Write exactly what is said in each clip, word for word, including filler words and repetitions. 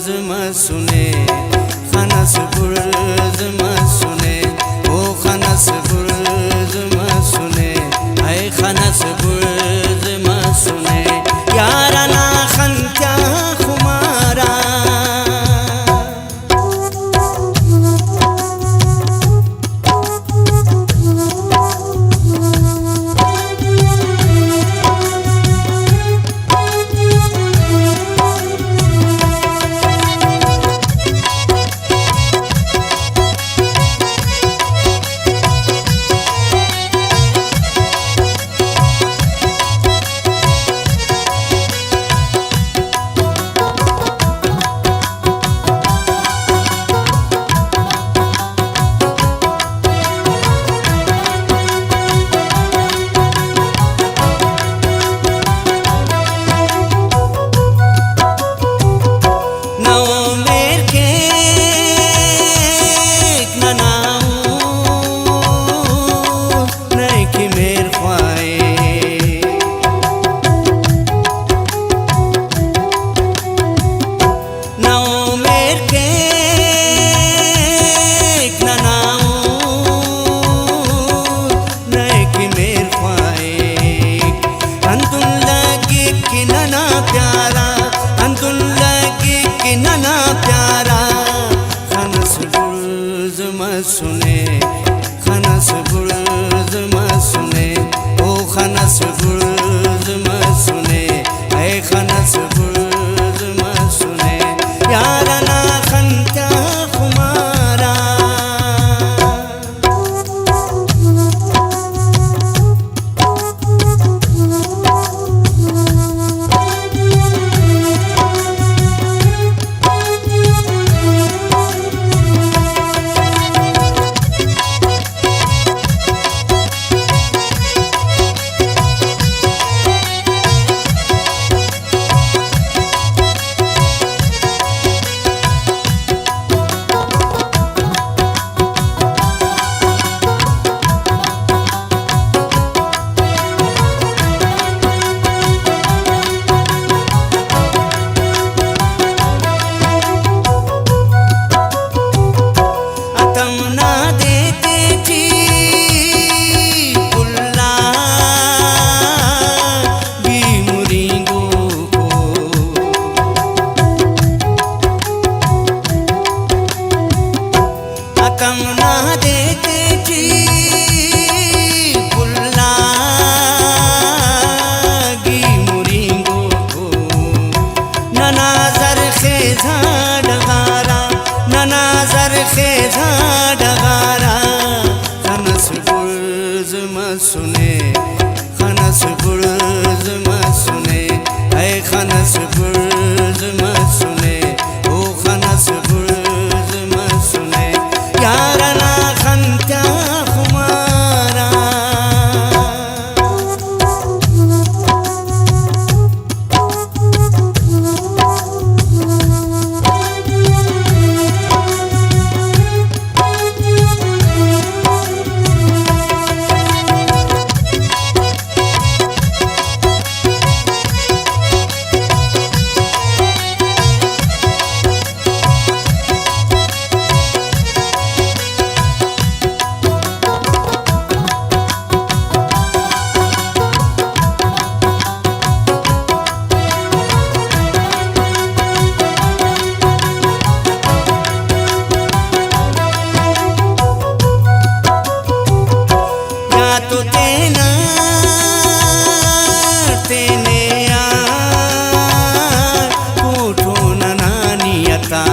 مسنے، خن اس بڑز مسنے، او خن اس بڑز مسنے، اے خن اس بڑز مسنے، یار انا خن تیا خمارا۔ نو مہر کیک ننا، نئے کہ مہر خواہے۔ نو مہر کیک ننا، نئے کہ مہر خواہک۔ ہندن لگک کہ ننا پیارا، ہندن لگک کہ ننا پیارا۔ خن اس بڑز مسنے، خن اس بڑز مسنے، او خن اس بڑز مسنے، اے خن اس بڑز مسنے، یار انا خن تیا خمارا۔ اتم نا دے تیٹی پھلا گی مرینگوکو۔ اتم نا دے تیٹی پھلا گی مرینگوکو۔ ننا زرخیزہ ڈغارا، ننا زرخیزہ ڈغارا، خن اس بڑز مسنے، خن اس بڑز مسنے، اے خن اس بڑز مسنے، او خن اس بڑز مسنے، یار انا خن تیا خمارا۔ یا تو تینا تینے آ کوٹو ننا نیتا۔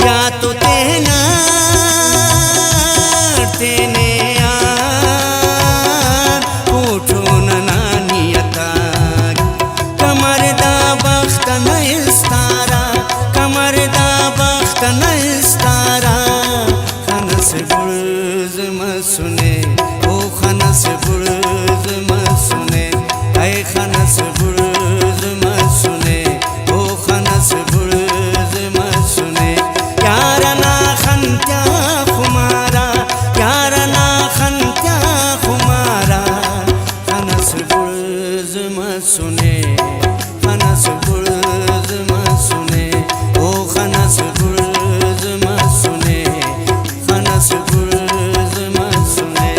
یا تو تینا تینے آ کوٹو ننا نیتا۔ کمر دا بخت نا استارا، کمر دا بخت نا استارا، خن اس بڑز مسنے، او خن اس بڑز مسنے، اے خن اس بڑز مسنے، او خن اس بڑز مسنے، یار انا خن تیا خمارا، یار انا خن تیا خمارا، خن اس بڑز مسنے، خن اس بڑز مسنے، او خن اس بڑز مسنے، خن اس بڑز مسنے۔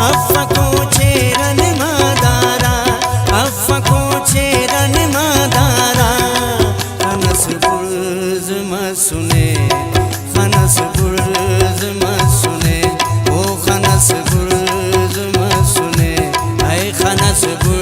افکو چیرن مادارا، افکو چیرن مادارا، خن اس بڑز مسنے، خن اس بڑز مسنے، او خن اس بڑز مسنے، اے خن اس بڑز